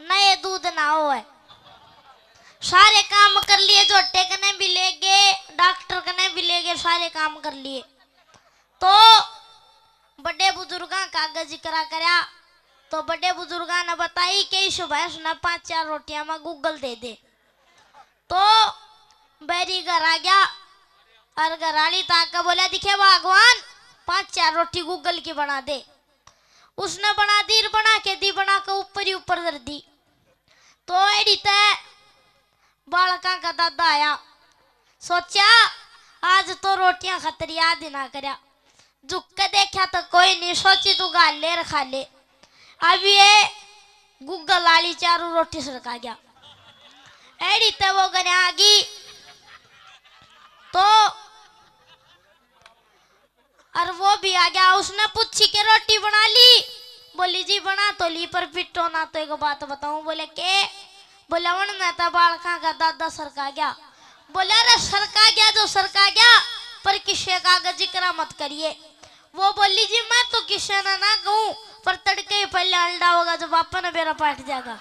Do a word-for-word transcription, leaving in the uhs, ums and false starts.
नए दूध ना होए। सारे काम कर लिए, झोटे कने भी ले गए, डॉक्टर कने भी ले गए, सारे काम कर लिए। तो बड़े बुजुर्गां का आगे जिक्रा करया, तो बड़े बुजुर्गां ने बताई कि इस भैंस ने पांच चार रोटियां में गूगल दे दे। तो बैरी घर आ गया और घर आली ताक के बोला, "दिखे भगवान, पांच चार रोटी गूगल की बना दे।" उसने बना दी, बना के दी, बना के ऊपर ही ऊपर धर दी। तो एड़ी तै बालकां का दादा आया, सोचा, "आज तो रोटियां खातर याद ही ना करया।" झुक के देखा तो कोई नहीं, सोची तू गाल ले और खा ले। अब ये गूगल आली चारू रोटी सरका गया। एड़ी ते वो गने आ गई। तो और वो भी आ गया, उसने पूछी के रोटी बना ली? बोली, "जी बना तो ली, पर पिटो ना।" तो एक बात बताऊं। बोले, "के?" बोले, "उनने तो बालकां का दादा सरका गया।" बोले, "अरे सरका गया जो सरका गया, पर किसे का आगे जिक्रा मत करिए।" वो बोली, "जी मैं तो किसे ने ना कहूं, पर तड़के ही पहले अंडा होगा जब आपा ने बेरा पाट जाएगा।"